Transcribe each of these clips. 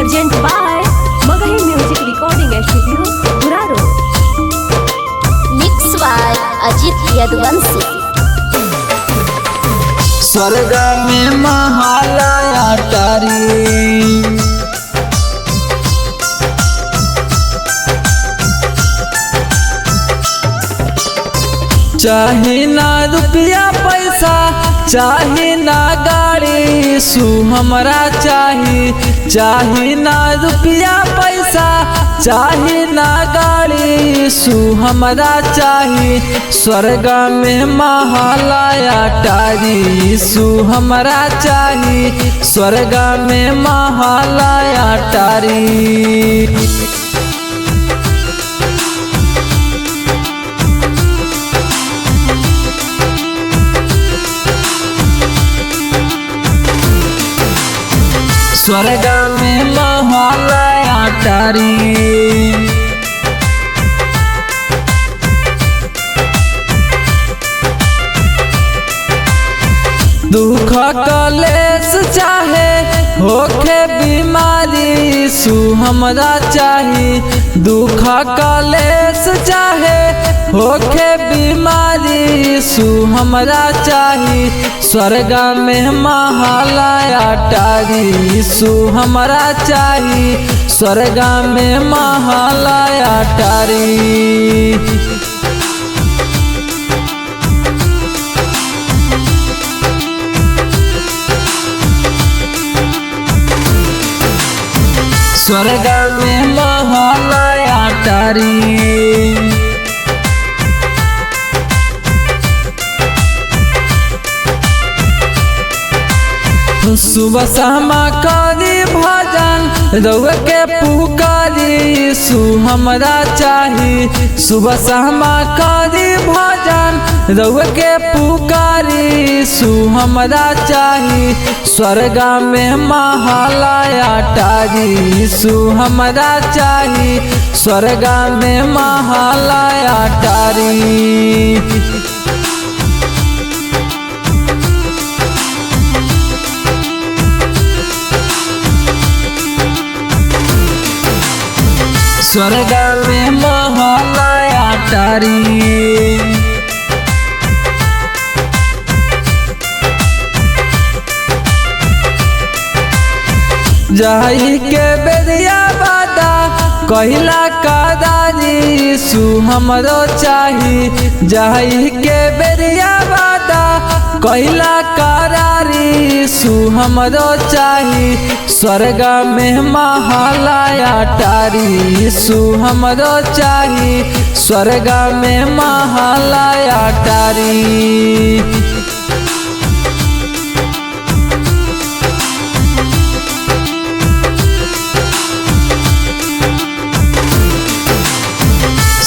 Present by Magahi music recording studio Guraro. Mix by Ajit Yaduvanshi. स्वर्ग में महालया टारी। चाहे ना रुपया पैसा, चाहे ना गाड़ी सु हमरा चाही। चाहे ना रुपया पैसा, चाहे ना गाड़ी सु हमरा चाही। स्वर्ग में महालया टारी सु हमरा चाही। स्वर्ग में महालया टारी। स्वर्ग में महालया टारी। दुख कलेश चाहे होखे बीमारी सु हमरा चाही। दुख कलेश चाहे होखे बीमारी सु हमरा चाही। स्वर्ग में महालया टारी सु हमरा चाही। स्वर्ग में महालया टारी। स्वर्ग में महालया टारी। सुबह शामा करी भजन रउआ के पुकारी सु हमरा चाही। सुबह शामा करी भजन रउआ के पुकारी सु हमरा चाही। स्वर्ग में महालया टारी सु हमरा चाही। स्वर्ग में महालया टारी। स्वर्ग में महालया टारी। जाई के बेरिया बादा कहिला कादारी सु हमरो चाही। जाई के बेरिया बादा कहिला करारी सु हमरो चाही। स्वर्ग में महालया टारी सु हमरो चाही। स्वर्ग में महालया टारी।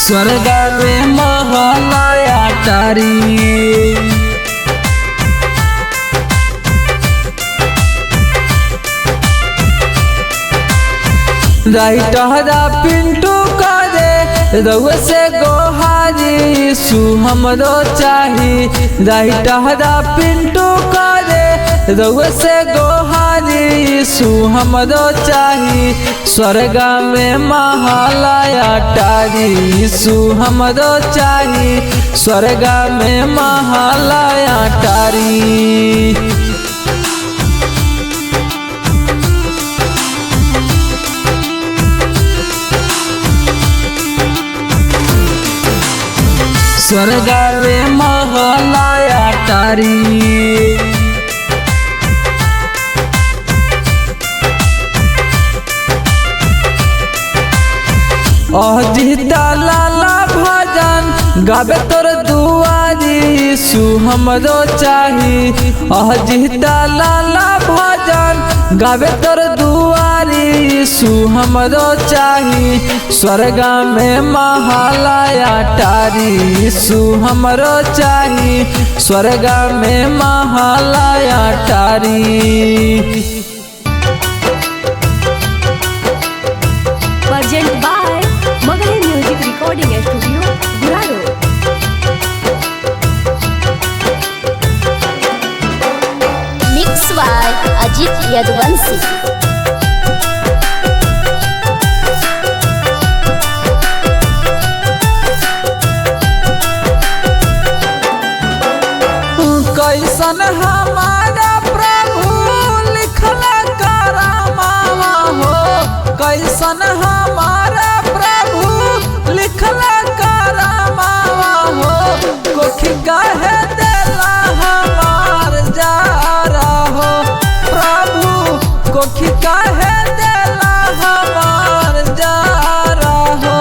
स्वर्ग में महालया टारी। राइटहरा पिंटू करे रउआ से गोहारी सु हमरो चाही। राइटहरा पिंटू करे रउआ से गोहारी सु हमरो चाही। स्वर्ग में महालया टारी सु हमरो चाही। स्वर्ग में महालया टारी। स्वर्ग में महालया टारी। अजीता लाला भजन गावे तोर दुआरी सु हमरो चाही। अजीता लाला भजन गावे तोर दुआरी सु हमरो चाही। स्वर्ग में महालया टारी सु हमरो चाही। स्वर्ग में महालया टारी। Present by Magahi music recording studio Guraro. Mix by Ajit Yaduvanshi. कैसन हमारा प्रभु लिखल करमावा हो, कैसन हमारा प्रभु लिखल करमावा हो, कोखी काहे देला हमार जारा हो, प्रभु कोखी काहे देला हमार जारा हो।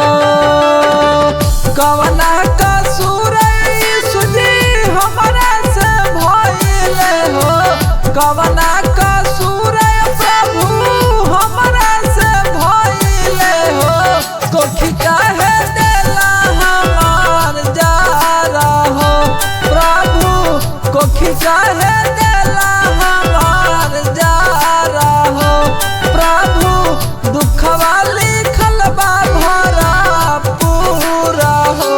कवना कसूर सुजी हमरा से भइले हो, कवना कसूर प्रभु हमरा से भइले हो, कोखी काहे देला हमार जारा हो, प्रभु कोखी काहे देला हमार जारा हो, प्रभु दुखवा लिखल बा भरा पूरा हो।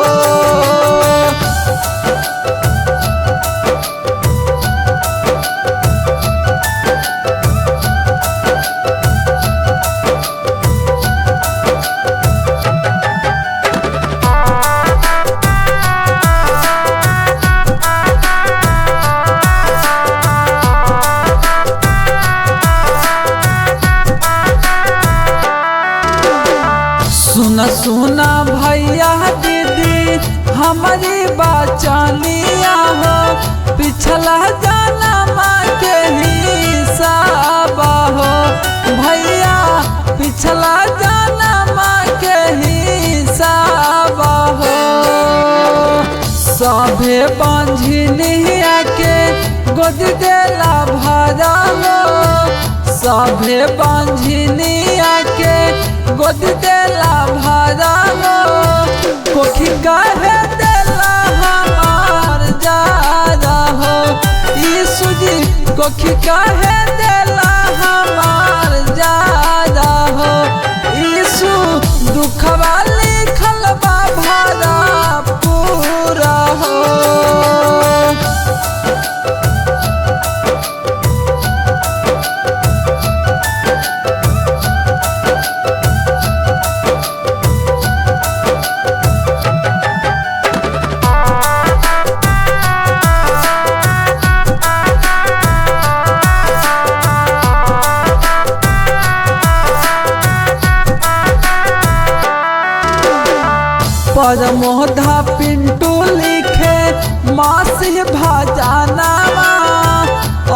सुन सुना भैया दीदी हमारी बचनिया हो, पिछला जन्म के हिसाब हो, भैया पिछला जन्म के हिसाब हो। सभे बंझनिया के गोद देला भरा हो, सभे बंझनिया के गोद देला भरा हो, कोखी काहे देला हमार जारा हो, यीशु जी कोखी काहे देला हमार जारा हो, यीशु दुखवा लिखल बा भरा पूरा हो। परमोधा पिंटू लिखे मासी भजनवा,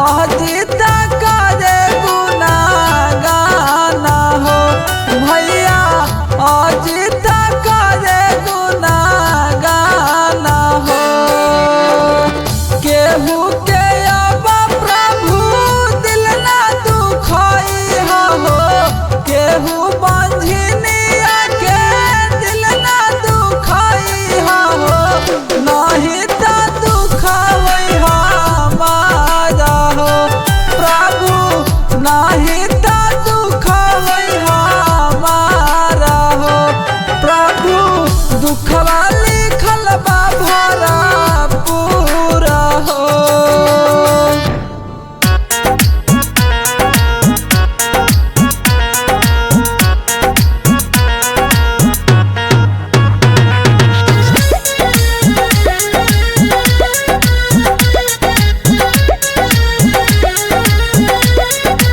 अजीता करे गुना गाना हो, भैया अजीता करे गुना गाना हो। केहू के अब प्रभु दिल ना दुखाई हो, केहू बंझनिया के दिल ना दुखाई हो, नहीं त दुखाई हमारा हो, प्रभु नहीं त दुखाई हमारा हो, प्रभु दुखवा लिखल बा भरा पूरा हो।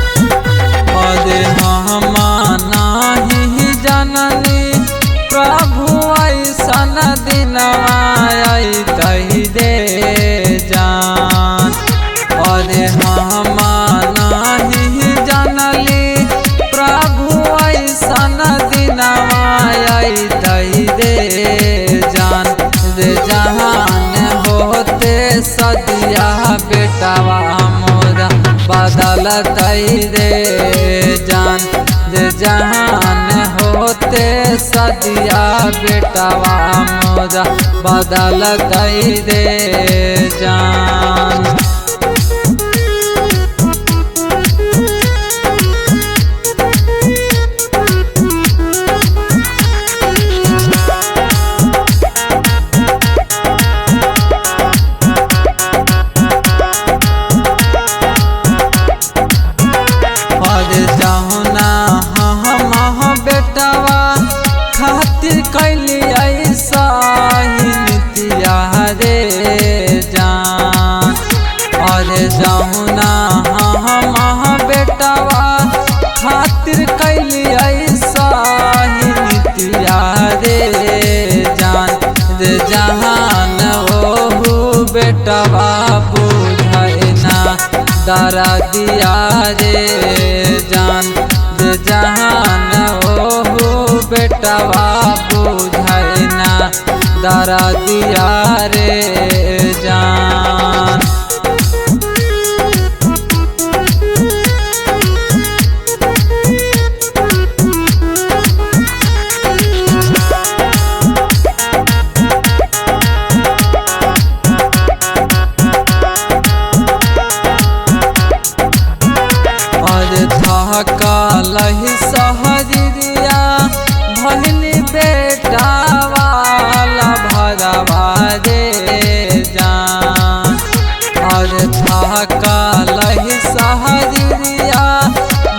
अरे हम नाही जननी प्रभु ऐसन दिनवा अइतहि रे जान, अरे हम नाही जनली प्रभु ऐसन दिनवा अइतहि रे जान, रे जहान होते सदिया बेटावा मोरा बदलतै रे जान, रे जहान होते सदिया बेटावा मोरा बदलतै रे जान। और जहुना हम बेटवा खातिर कैली ऐसा ही नितिया रे जान। दरा दिया रे जान रे जहान ओहो बेटवा बुझाए ना दरा दिया रे जान। थकलही सहरिया भैली बेटा वाला भरवा रे जान। और थकलही सहरिया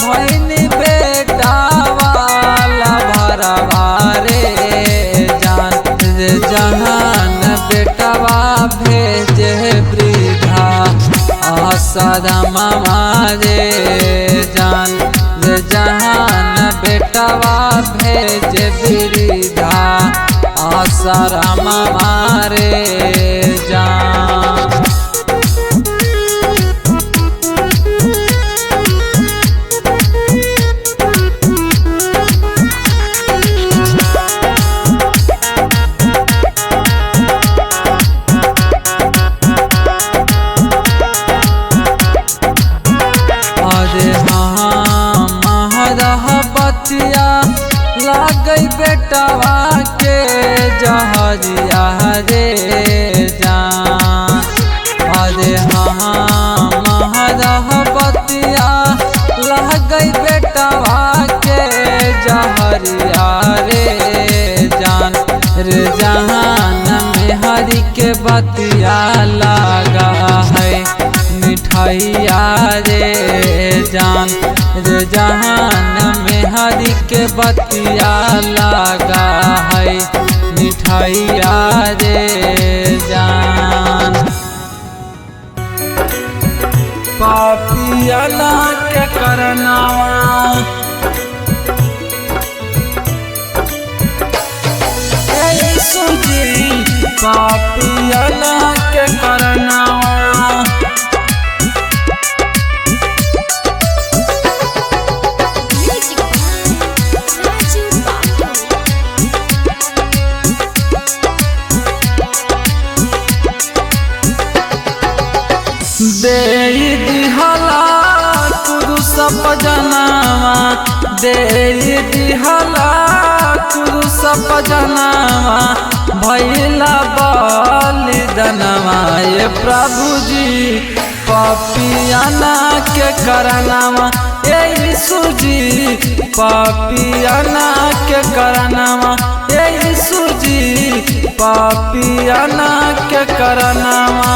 भैली बेटा वाला भरवा रे जान रे जहान बेटवा भेजे वृद्धा आसरमा रे जान रे जहान बेटवा भेजे वृद्धा आसरमा रे जान। अरे हाँ महरह बतिया लागई बेटवा के जहरिया रे जान। अरे हाँ महरह बतिया लागई बेटवा के जहरिया रे जान रे जहान में हरि के बतिया लागा है मिठाइया रे जान रे जहान में हरि के बतिया लागा है मिठाइया रे जान। पापिया के करनावा सुजी पापिया के करनावा। म्यूजिक राजू बाबू। दे दिहला कुरुस पजनावा दे दिहला कुरुस पजनावा भैला बलिदनवा ये प्रभु जी पापियाना के करनावा ये यीशु जी पापियाना के करनावा ये यीशु जी पापियाना के करनावा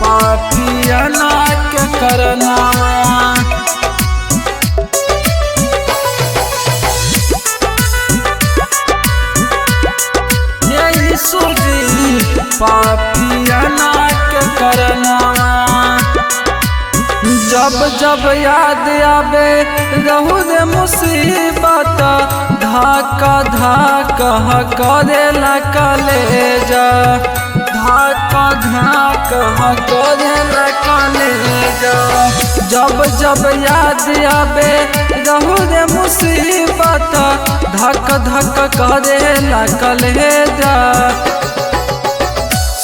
पापियाना के करनावा। यीशु जी पापियाना के करनावा। जब जब याद आवे रहू रे मुसीबत धाका धाका करेला कलेजा धाका धाका करेला कलेजा। जब जब याद आवे रहू रे मुसीबत धक धक करेला कलेजा।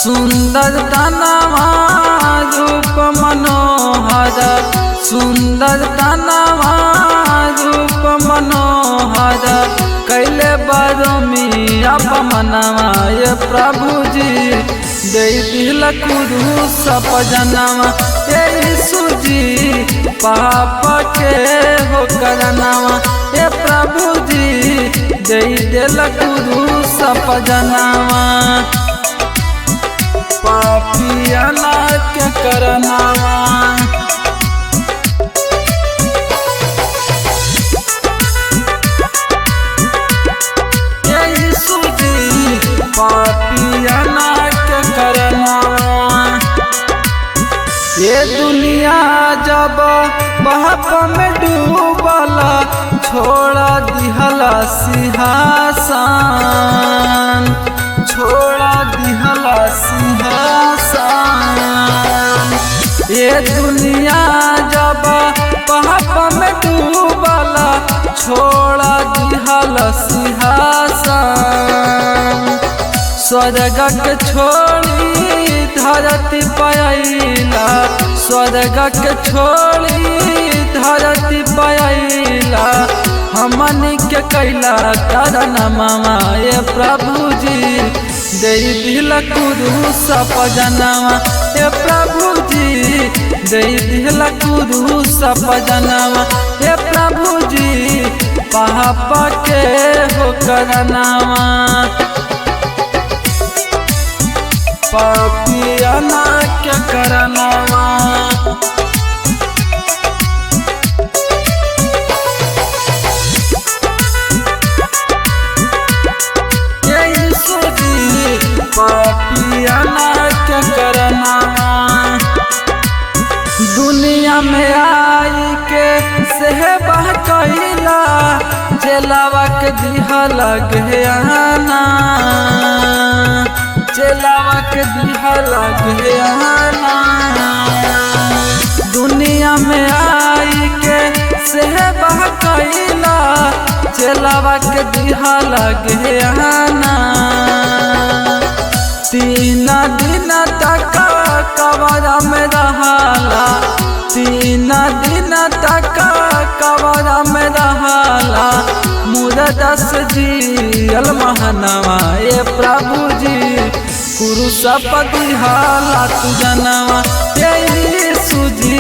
सुंदर तनवा रूप मनोहर सुंदर तनवा रूप मनोहर कैले बरमी अपमनवा ये प्रभु जी दे दिल कुरुस पजनवा ये यीशु जी पाप के हो करनवा ये प्रभु जी दे दिल कुरुस पजनवा पापियाना के करनावा। यीशु जी पापियाना के करनावा। ये दुनिया जब पाप में डूबला छोड़ा दिहला सिंहासन छोड़ा दिहला सिंहासन। ए दुनिया जब पाप में डूबला छोड़ा दिहल सिंहासन। स्वर्ग के छोड़ी धरती पयला, स्वर्ग के छोड़ी धरती पयला, हमन के कैला करन मामा ए प्रभु जी। दे दिल कुरूस पजनवा ए प्रभु जी, दे दिल कुरूस पजनवा ए प्रभु जी, पाप के हो करनावा। पापियाना के करनावा। पापियाना के करनावा। दुनिया में आई के सेवा कैला, चेलावा के दिहल गयाना, चेलावा के दिहल गयाना। दुनिया में आई के सेवा कैला, चेलावा के दिहल गयाना। 3 दिन तक कबर में रहाला, 3 दिन तक कबर में रहाला, मुर्दा से जियल महनवा ए प्रभु जी। कुरूस पर दिहला तू जनवा ए यीशु जी,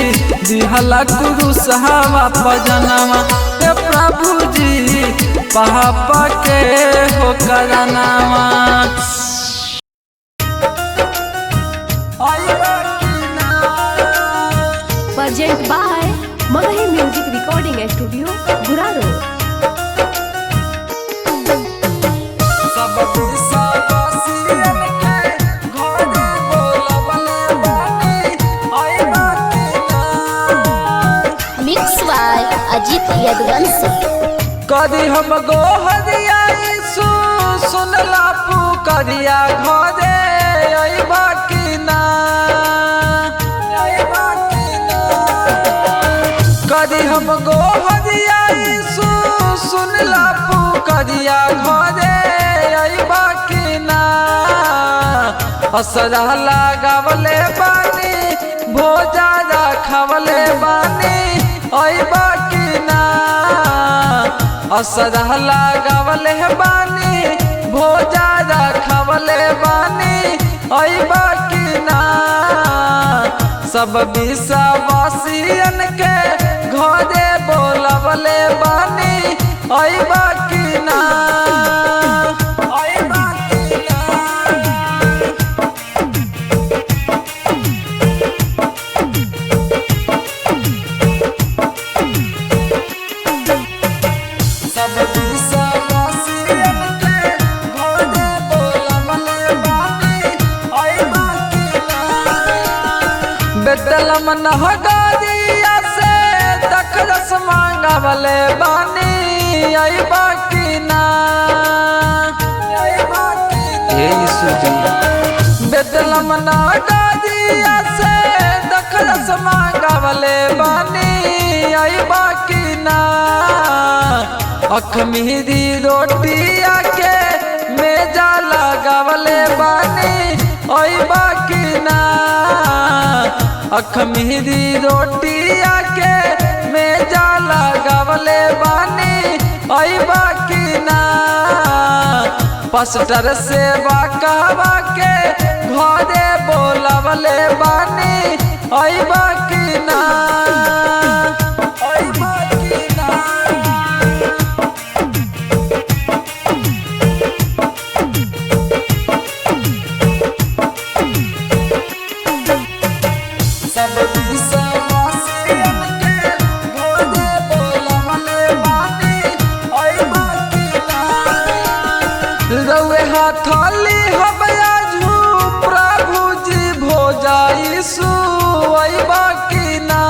दिहला कुरूस हवा पजनवा ए प्रभु जी, पाप के हो करनावा। Present by Magahi music recording studio Guraro. सब विश्वासियन के घरे बोलवले बानी, अइबा कि ना। Mix by Ajit Yaduvanshi. कदी हम गोहरिया यीशु सुनला पुकरिया, घरे अइबा कि ना, अइबा कि ना। कदी हम गोहरिया यीशु सुनला पुकरिया, घरे अइबा कि ना। असरा लगावले बानी, भोजा रखवले बानी, अइबा कि ना। असरा लगावले बानी, भोजा रखवले बानी, अइबा कि ना। सब विश्वासियन के घरे बोलवले बानी, अइबा कि ना, अइबा कि ना। सब विश्वासियन के घरे बोलवले बानी, अइबा कि ना। बेतलम नहगरिया से दखरस मांगवले बानी, अइबा कि ना, अइबा कि ना। हे यीशु जी, बेतलम नहगरिया से दखरस मांगवले बानी, अइबा कि ना। अखमीरी रोटिया के मेजा लगावले बानी, अइबा कि ना। अखमीरी रोटिया के मेजा लगावले बानी, अइबा कि ना। पास्टर सेवा कहवा के घरे बोलवले बानी, अइबा कि ना, अइबा कि ना। सब विश्वासियन के घरे बोलवले बानी, अइबा कि ना। रउए हथली हबयाजू प्रभु जी भोजा यीशु, अइबा कि ना,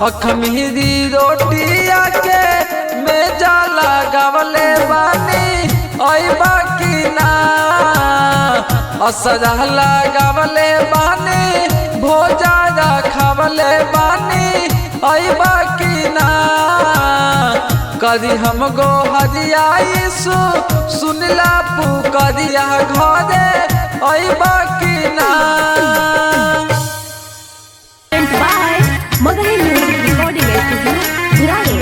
अखमीरी रोटिया के मेजा लगावले बानी अइबा की ना। असरा लगावले बानी भोजा रखवले बानी अइबा की ना। करी हम गो हरिया यीशु सुनला पुकरिया घरे अइबा की ना। By Magahi music recording studio Dhurahi.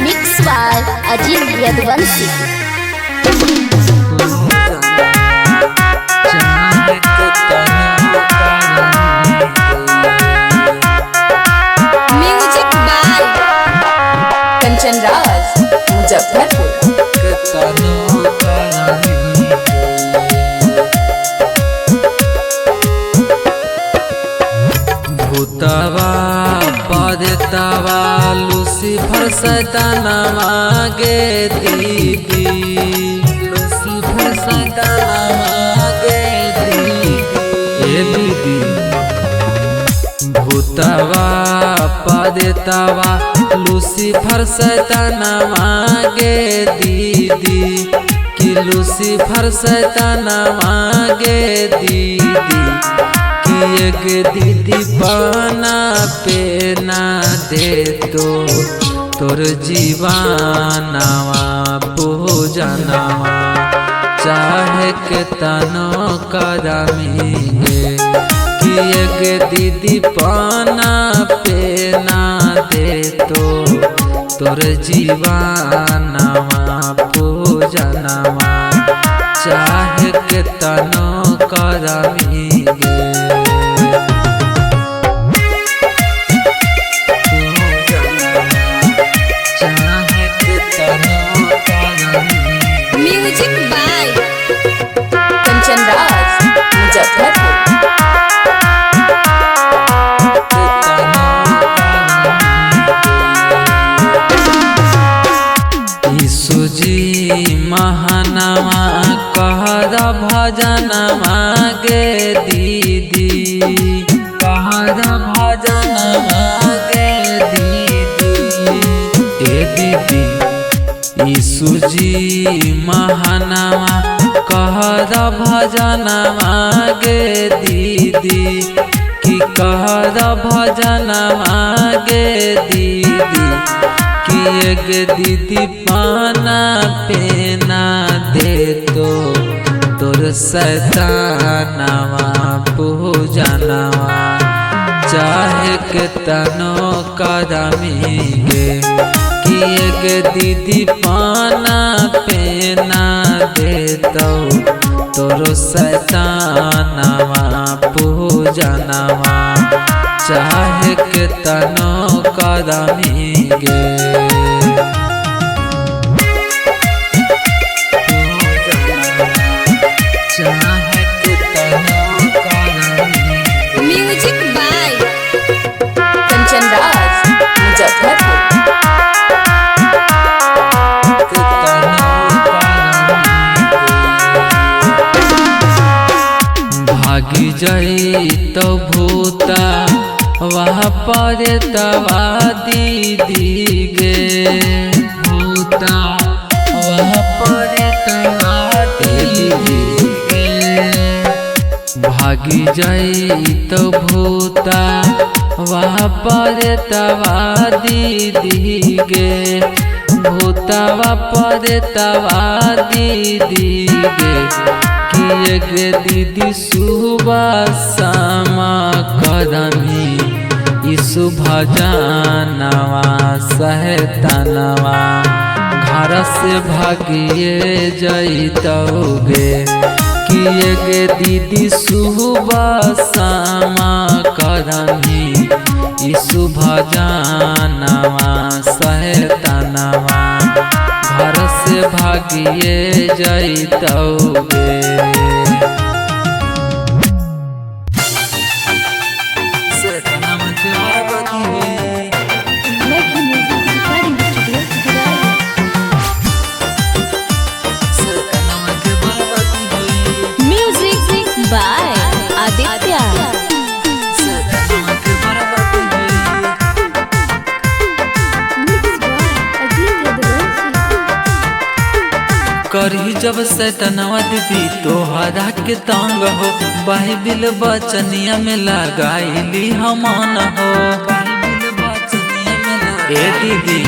Mix by Ajit Yaduvanshi. Music by Kanchan Raj Muzaffarpur. भूतवा परेतवा लूसीफर शैतानवा गे दीदी, लूसीफर शैतानवा गे दीदी। ए दीदी भूतवा परेतवा लूसीफर शैतानवा गे दीदी, कि लूसीफर शैतानवा गे दीदी। कि एक दीदी पाना पे ना दे तो तोर जीवानवा पूजनवा चाहे के तनो करमी गे। कि एक दीदी पाना पे ना दे तो तोर जीवानवा पूजनवा चाहे के तनो करमी गे। Music by Kanchan Raj Muzaffarpur. यीशु जी महानवा कहर भजनवा गे दीदी, कहर भजनवा गे दीदी। ए दीदी यीशु जी महानवा कहर भजनवा गे दीदी, कि कहर भजनवा गे दीदी। कि एक दीदी पाना पेना दे तो तोर शैतानवा पूजनवा चाहे के तनो करमी गे। कि एक दीदी पाना पेना दे तो तोर शैतानवा पूजनवा चाहे के तनो करमी गे। Music by Kanchan Raj Muzaffarpur. भागी जाई तो भूता वहाँ पर तवा दीदी गे, भूता वहाँ पर तवा दीदी गे। भागी जाई तो भूता वहाँ पर तवा दीदी गे, भूतवा पर तवा दीदी गे। कि एक दीदी सुबह सामा करमी यीशु भजनवा शैतानवा घर से भागिए जइतौगे। कि एक दीदी सुबह सामा करमी यीशु भजनवा शैतानवा घर से भागिए जइतौगे। Magahi music recording studio Dhurahi. Music by Aditya. करही जब शैतानवा दीदी तोहरा के तंग हो, बाइबिल बचनिया में लगाईली हमन हो। ए दीदी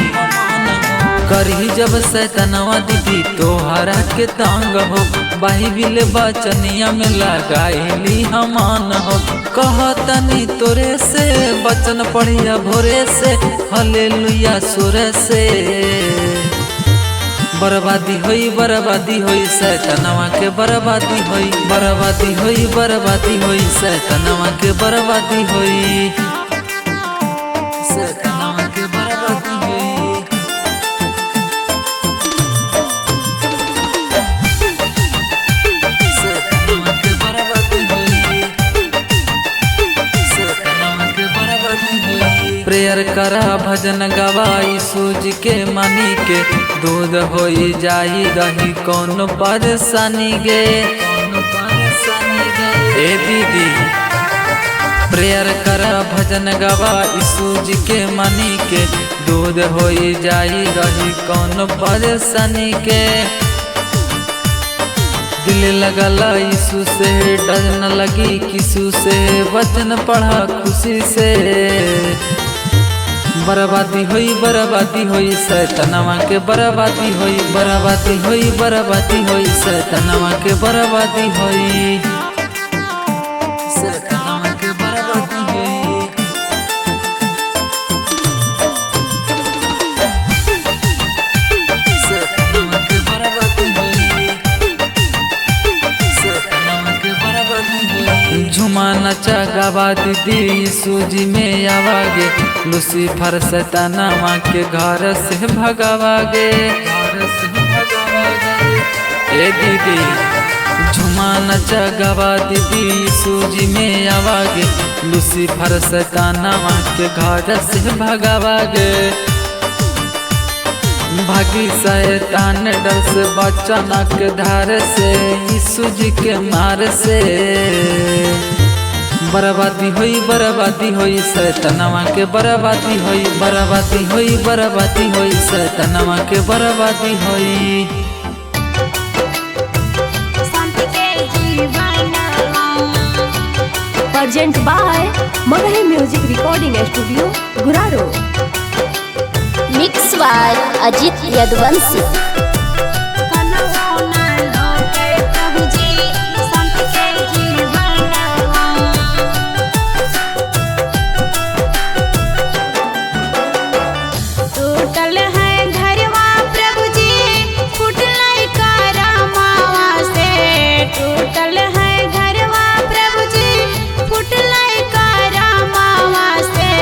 करही जब शैतानवा दीदी तोहरा के तंग हो, बाइबिल बचनिया में लगाईली हमन हो। कहतनी तोरे से बचन पढ़िया भोरे से, हलेलुया सुरे से। बर्बादी होई बर्बादी होई शैतानवा के बर्बादी होई, बर्बादी होई बर्बादी होई शैतानवा के बर्बादी होई, शैतानवा के बर्बादी होई। शैतानवा के बर्बादी होई, शैतानवा के बर्बादी होई। प्रेयर करा भजन गवा यीशु जी के मानी के, दूध होई जाई रही कौन परेशानी गे। ए दीदी प्रेयर करा भजन गवा यीशु जी के मानी के, दूध होई जाई रही कौन परेशानी के। दिल लगला यीशु से, डर न लगी किसु से, वचन पढ़ा खुशी से। बर्बादी होई बर्बादी होई शैतानवा के बर्बादी होई, बर्बादी होई बर्बादी होई शैतानवा के बर्बादी होई, शैतानवा के बर्बादी होई। शैतानवा के बर्बादी होई, शैतानवा के बर्बादी होई। झुमा नचा गावा दीदी यीशु जी में आवागे, लूसीफर शैतानवा के घर से भगावागे। ए दीदी झुमा नचा गावा दीदी यीशु जी में आवागे, लूसीफर शैतानवा के घर से भगावागे। भागी शैतान डर से बचना के धार से, यीशु जी के मार से। बर्बादी होई बर्बादी होई शैतानवा के बर्बादी होई, बर्बादी होई बर्बादी होई शैतानवा के बर्बादी होई। Present by Magahi music recording studio Guraro. Mix by Ajit Yaduvanshi. टूटल है घरवा प्रभु जी फूटल करमावा से, टूटल है घरवा प्रभु जी फूटल करमावा से।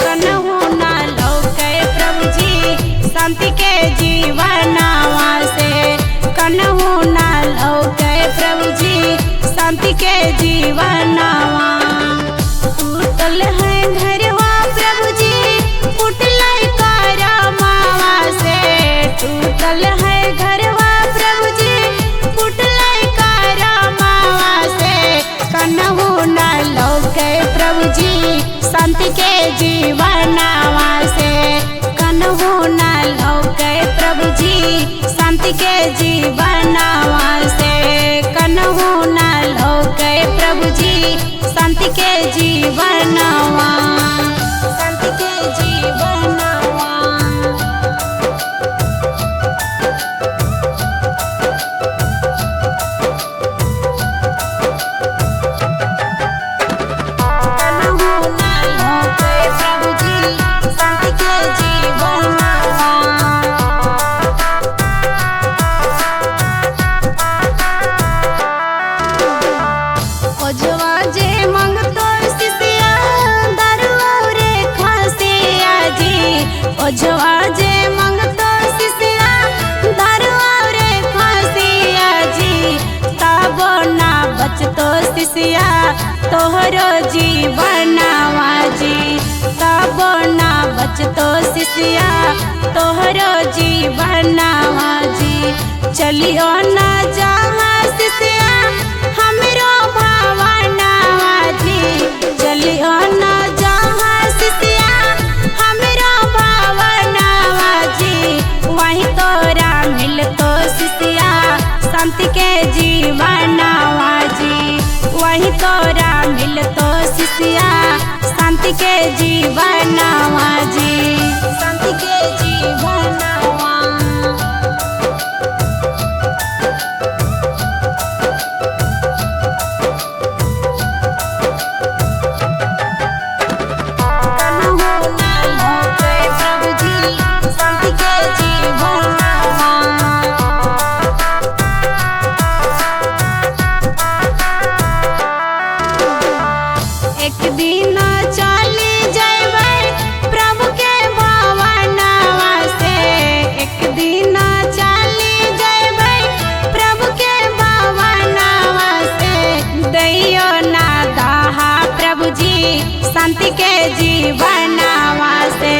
कन्हू ना लौके प्रभु जी शांति के जीवनावा से, कन्हू ना लौके प्रभु जी शांति के जीवनावा। टूटल है घरवा प्रभु जी फूटल करमावा से, टूटल है घरवा प्रभु जी फूटल करमावा से। कन्हू ना लौके प्रभु जी शांति के जीवनावा से, कन्हू ना लौके प्रभु जी शांति के जीवनावा से, कन्हू ना लौके प्रभु जी शांति के जीवनावा, शांति के जीवनावा। कन्हू ना लौके प्रभु जी शांति के जीवनावा। ओझवा जे मंगतो सिसिया दारुआ रे खासिया जी, ओझवा जे मंगतो सिसिया दारुआ रे खासिया जी। तब ना बचतो सिसिया तोहरो जीवनावा जी, तब ना बचतो सिसिया तोहरो जीवनावा जी। चलियो ना जहाँ सिसिया हमरो भावनावा जी, चलियो ना जहाँ सिसिया हमरो भावनावा जी। वहीं तोरा मिलतो सिसिया शांति के जीवनवा जी। वही तोरा मिलतो शिष्या शांति के जीवनवा जी, शांति के जीवनवा। प्रभु जी शांति के जीवनवा। एक दिन चली जाइबै प्रभु के भवनवा से, एक दिन चली जाइबै प्रभु के भवनवा से। दैयो ना दहा प्रभु जी शांति के जीवनवा से,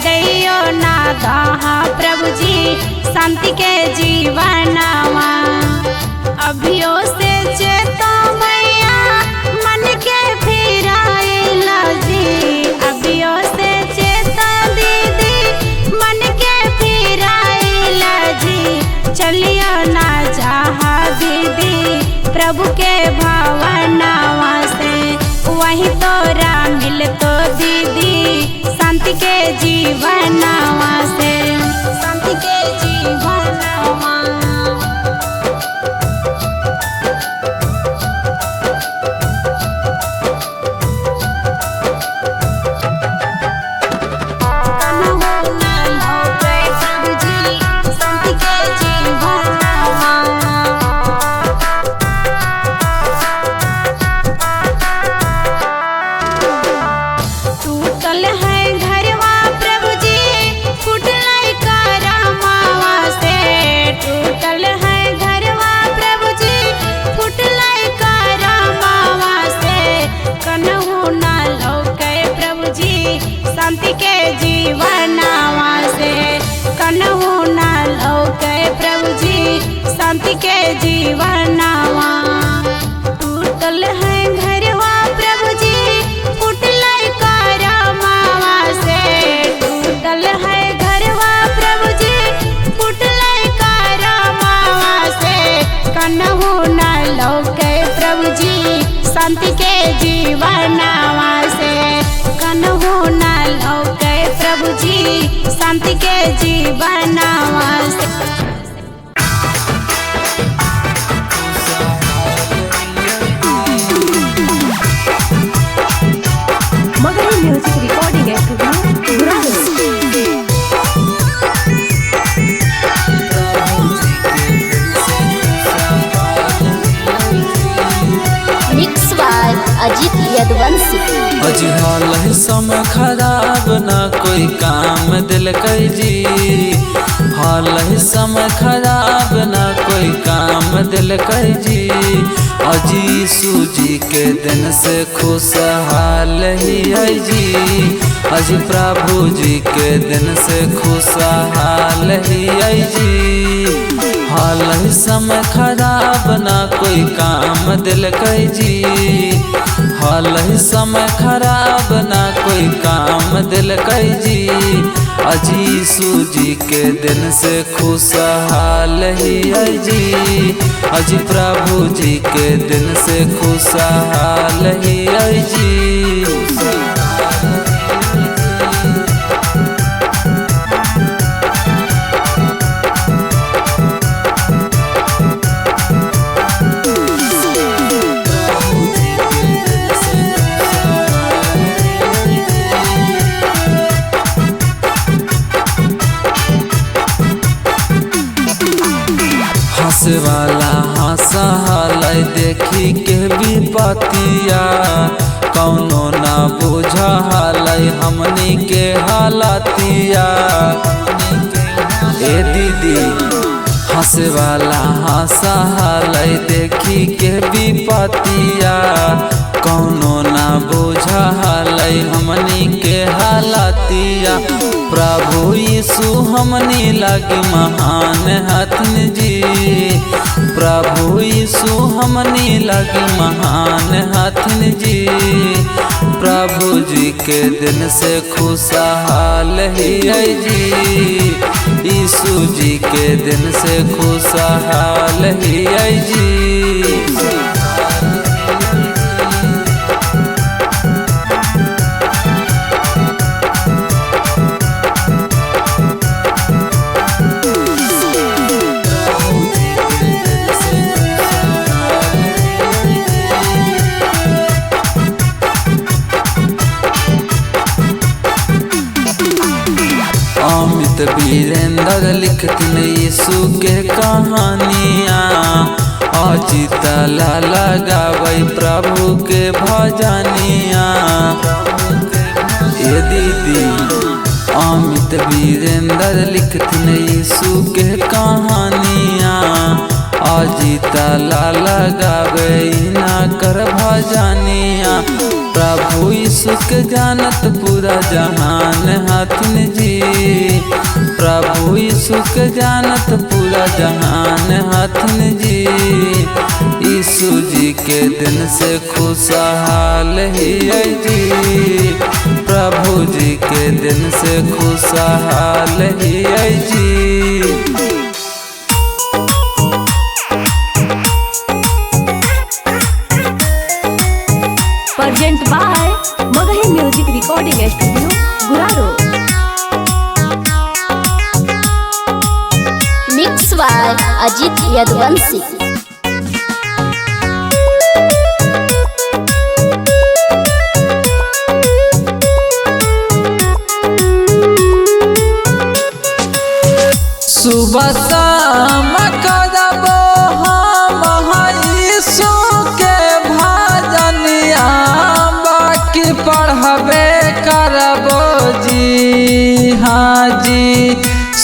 दैयो ना दहा प्रभु जी शांति के जीवनवा। अभियो से चेतो मैया मन के फिराइला जी, अभियो से चेता दीदी मन के फिराइला जी। चलियो ना चाहा दीदी प्रभु के भावनावा से, वही तोरा मिलतो दीदी शांति के जीवनवा से, शांति के जीवनवा। प्रभु जी शांति के जीवनवा। टूटल है घरवा प्रभु जी फूटल करमावा से, टूटल है घरवा प्रभु जी फूटल करमावा से। कन्हू ना लौके प्रभु जी शांति के जीवनवा से, कन्हू ना लौके प्रभु जी शांति के जीवनवा। टूटल है घरवा प्रभु जी फूटल करमावा से, टूटल है घरवा प्रभु जी फूटल करमावा से। कन्हू ना लौके प्रभु जी शांति के जीवनवा से, कन्हू ना लौके प्रभु जी शांति के जीवनवा से। Magahi music recording studio Guragaon. Mix by Ajit Yaduvanshi. अजी हाल है समय खराब ना कोई काम दिल जी, हाल है समय खराब ना कोई काम दिल जी। अजी सूजी के दिन से खुशहाल ही है जी, अजी प्रभु जी के दिन से खुशहाल ही है जी। हाल है समय खराब ना कोई काम दिल जी, हाल है समय खराब ना कोई काम दिल जी। अजी सूजी के दिन से खुशहाल ही है जी, अजी प्रभु जी के दिन से खुशहाल ही है जी। हंसे वाला हंसा हल देखी के विपतिया, कौनो ना बुझा हल हमनी के हालतिया। ए दीदी हंसे वाला हंसा हल देखी के विपतिया, कौनो ना बुझा हल हमनी के हालतिया। प्रभु यीशु हमनी लागे महान हथन जी, प्रभु यीशु हमनी लागे महान हथन जी। प्रभु जी के दिन से खुशहाल ही है जी, यीशु जी के दिन से खुशहाल ही जी। अमित वीरेंद्र लिखतिन यीशु के कहानियाँ, अजित लाला गाबै प्रभु के भजनिया। ए दीदी अमित वीरेंद्र लिखतिन यीशु के कहानियाँ, अजित लाला गाबै ना कर भजनिया। प्रभु यीशु के जानत पूरा जहान हथिन जी, प्रभु यीशु के जानत पूरा जहान हथिन जी। यीशु जी के दिन से खुशहाल ही जी, प्रभु जी के दिन से खुशहाल ही जी। Present by Magahi music recording studio Guraro. Mix by Ajit Yaduvanshi. सुबह शाम करबो हम यीशु के भजनिया, बाकी पढ़बे करबो जी हाँ जी।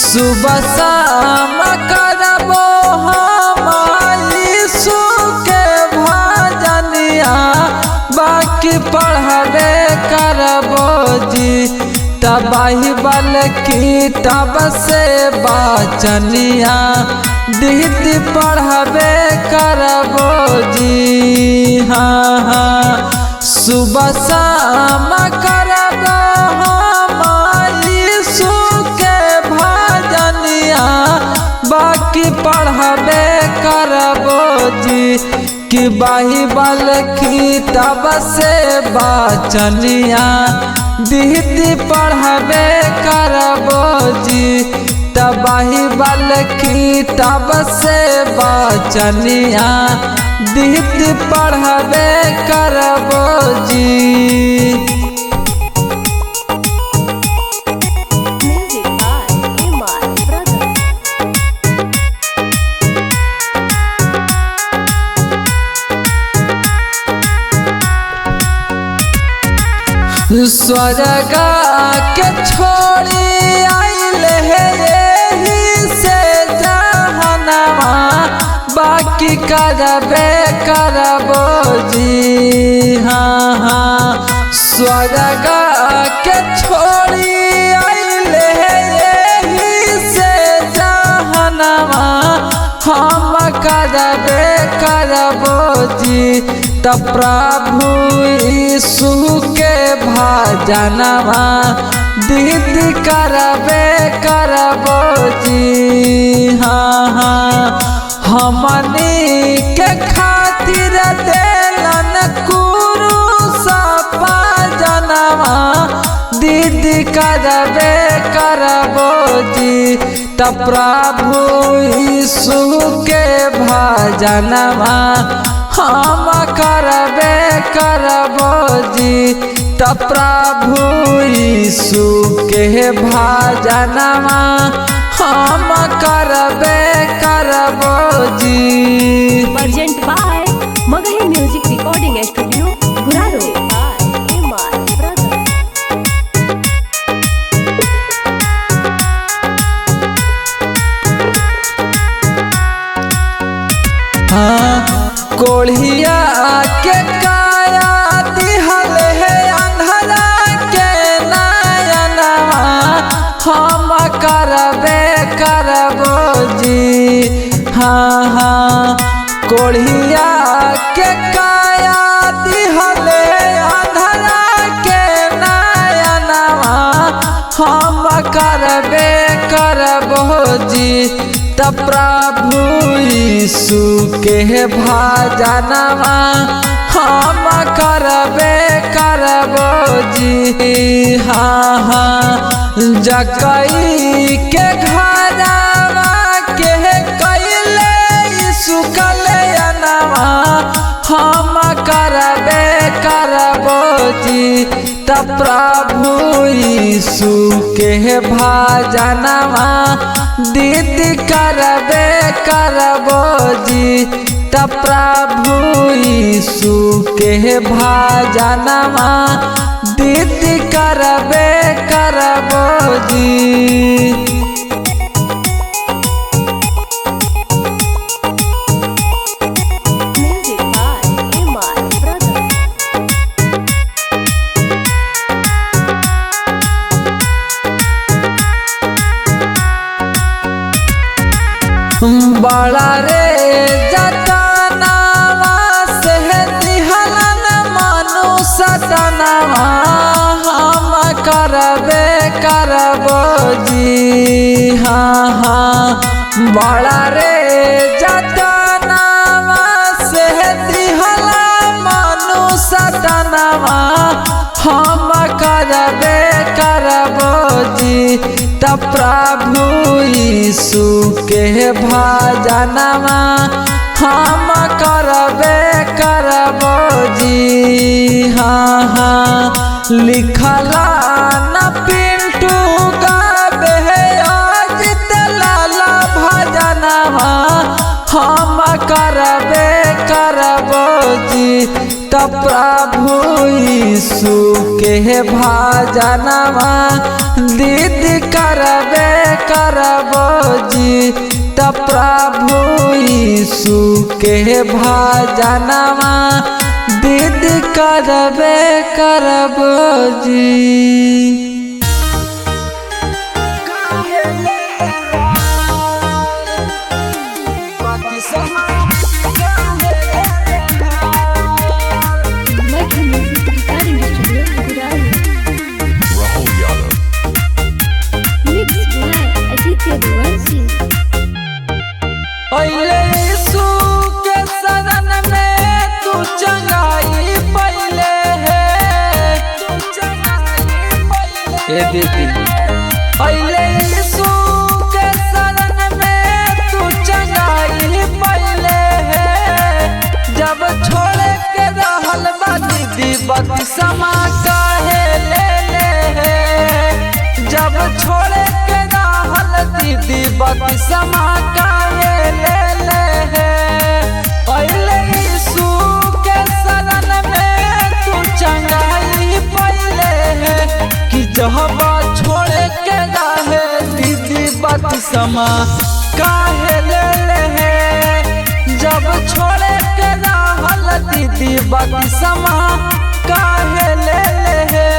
सुबह शाम करबो हम यीशु के भजनिया, बाकी पढ़बे करबो जी। बाइबल की तब से बाचनिया दीदी पढ़बे करबो जी हाँ हाँ। सुबह शाम करबो हम यीशु के भजनिया, बाकी पढ़बे करबो जी। कि बाइबल की तब से बाचनिया दीदी पढ़बे करबो जी। बाइबल की तब से बाचनिया दीदी पढ़बे करबो जी। Music by M R brother. स्वर्ग के छोड़ी आइल है एही से जहनवा, बाकी करबे करबो जी हाँ हाँ। स्वर्ग के छोड़ी आइल है एही से जहनवा, हम करबे करबो जी। तब प्रभु यीशु के भजनवा दीदी करबे करबो जी हाँ हाँ। हमनी के खातिर देलन कुरूस जनवा दीदी करबे करबो जी। तब प्रभु यीशु के भजनवा हम करबे करबो जी। तब प्रभु यीशु के भजनवा हम करबे करबो जी। Present by Magahi music recording studio Guraro. By M R brother. हाँ कोढ़िया के काया दिहल है अंधरा के नयनवा, हम करबे करबो जी हाँ हाँ। कोढ़िया के काया दिहल है अंधरा के नयनवा, हम करबे करबो त प्रभु यीशु के भजनवा हम करबे करबो जी। हाँ हाँ जकई के घरवा के कैले यीशु कल्याणवा हम करबे करबो जी। त प्रभु यीशु के भजनवा दीदी करबे करबो जी। त प्रभु यीशु के भजनवा दीदी करबे करबो जी। Music by MR Brothers. बड़ा रे जतनावा से दिहलन मनु सतनावा हम करबे करबो जी। हाँ हाँ बड़ा रे जतनावा से दिहला मनु सतनावा हम करबे करबो जी। त प्रभु यीशु के भजनवा हम करबे करबो जी। हाँ हाँ लिखला न पिंटू गाबे अजित लाला भजनवा हम करबे करबो जी। त प्रभु यीशु के भजनवा दीदी करबे करबो जी। त प्रभु यीशु के भजनवा दीदी करबे करबो जी। Magahi Music Recording Studio, Guraro. Rahul Yadav. Mixed by Ajit Yaduvanshi. पहले यीशु के शरण में तू चंगाई पहले है। ए दीदी पहले यीशु के शरण में तू चंगाई पहले है। जब छोड़े के रहल बा दीदी बदसमा काहे ले ले है। जब छोड़े के रहल दीदी बदसमा काहे ले ले है। पहले यीशु के शरण में तू चंगाई पहले है। कि जब छोड़े के रहे दीदी बदसमा काहे ले ले है। जब छोड़े के रहल दीदी बदसमा काहे ले ले है।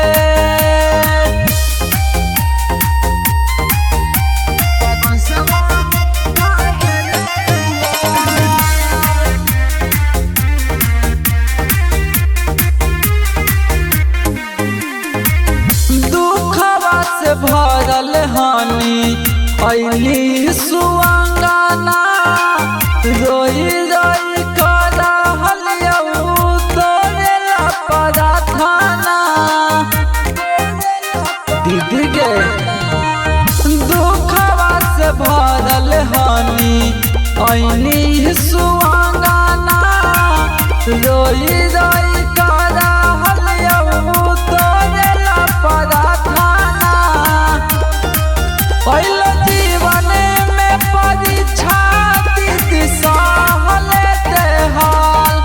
दुखवा से भरल हानि ऐली सुअंगना रोई रोई कर रहल तोरे ला प्रार्थना। दीदी गे दुखवा से भरल हानि ऐली सुअंगना रोई रोई कर रहल तोरे ला प्रार्थना। पहले जीवन में परीक्षा दीदी सहले हाल।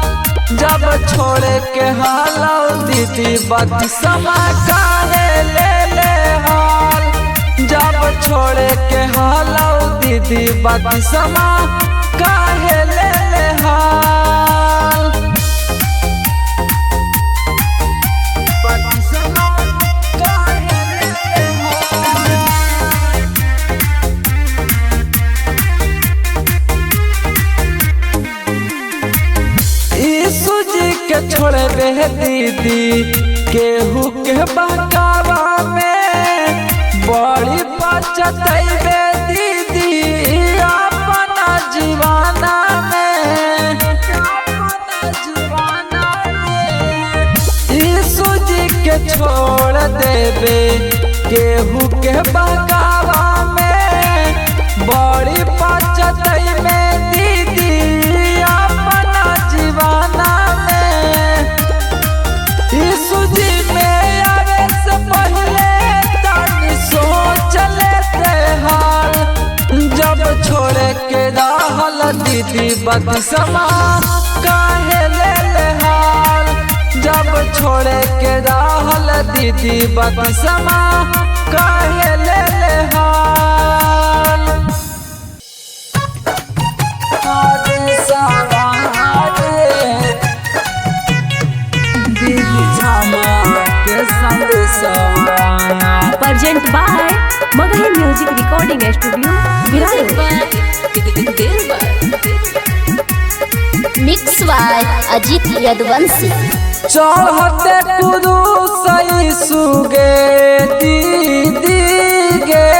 जब छोड़े के हाल दीदी बदसमा काहे ले ले हाल। जब छोड़े के हाल दीदी बदसमा काहे ले ले हाल। बदसमा काहे ले ले हाल। यीशु जी के छोड़बे दीदी केहू के बहकावा में बड़ी बचतैबे दीदी देवे केहू के बहकावा में बड़ी पचतई में दीदी अपना जीवाना में। यीशु जी में आवे से पहले तनी सोच लेते हाल जब छोड़े के रहल दीदी बदसमा काहे ले ले हाल जब छोड़े के रहल दीदी बदसमा काहे ले ले हाल। Present by Magahi music recording studio Guraro. Mix by Ajit Yaduvanshi. चढ़ते कुरुस यीशु गे दीदी गे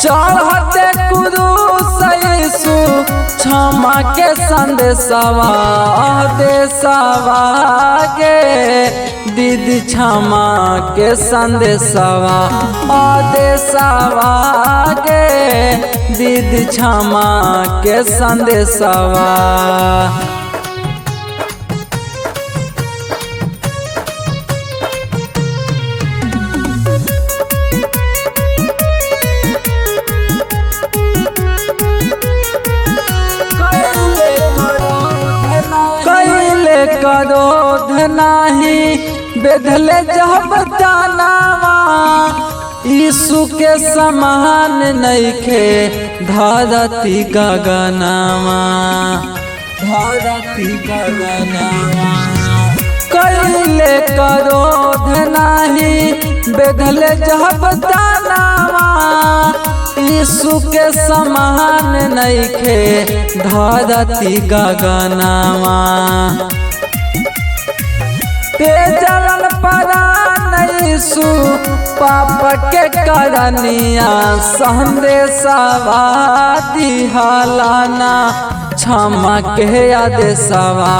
चढ़ते कुरुस यीशु क्षमा के संदेशवा देशवा गे दीदी क्षमा के संदेशवा आदेशवा गे दीदी क्षमा के संदेशवा। कैले क्रोध नाही बेधले जब तानावा यीशु के समान नइखे धरती गगनावा धरती गगनावा। कैले क्रोध नाही बेधले जब तानावा यीशु के समान नइखे धरती गगनावा। तेजलन परान यीशु पाप के करनिया संदेशवा दिहलाना क्षमा के आदेशवा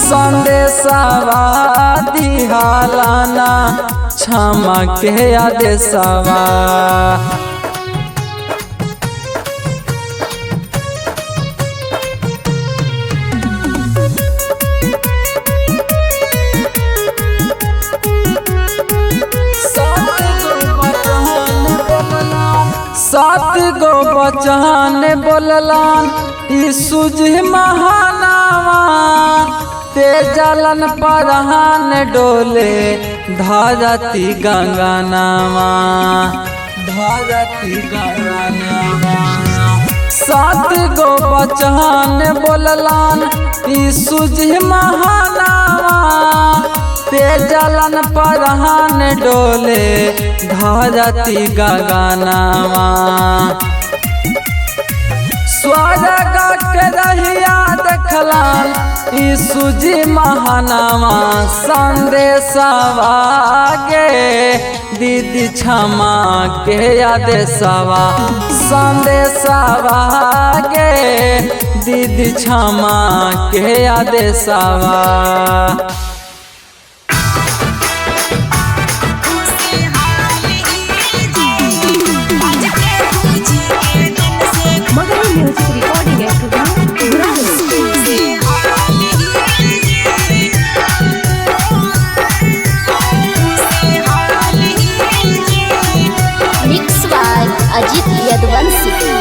संदेशवा दिहलाना क्षमा के आदेशवा। सात गो बचन बोललान यीशु जी महानावा ते जलन परहान डोले धरती गंगानावा धरती गंगानावा। सात गो बचन बोललान यीशु जी महानावा ते जलन परहान डोले धरती गगनावा। स्वर्ग के रहिया देखलान यीशु जी महानावा संदेशवा गे दीदी क्षमा के आदेशवा संदेशवा गे दीदी क्षमा के आदेशवा। Magahi music recording studio Guraro. Mix by Ajit Yaduvanshi.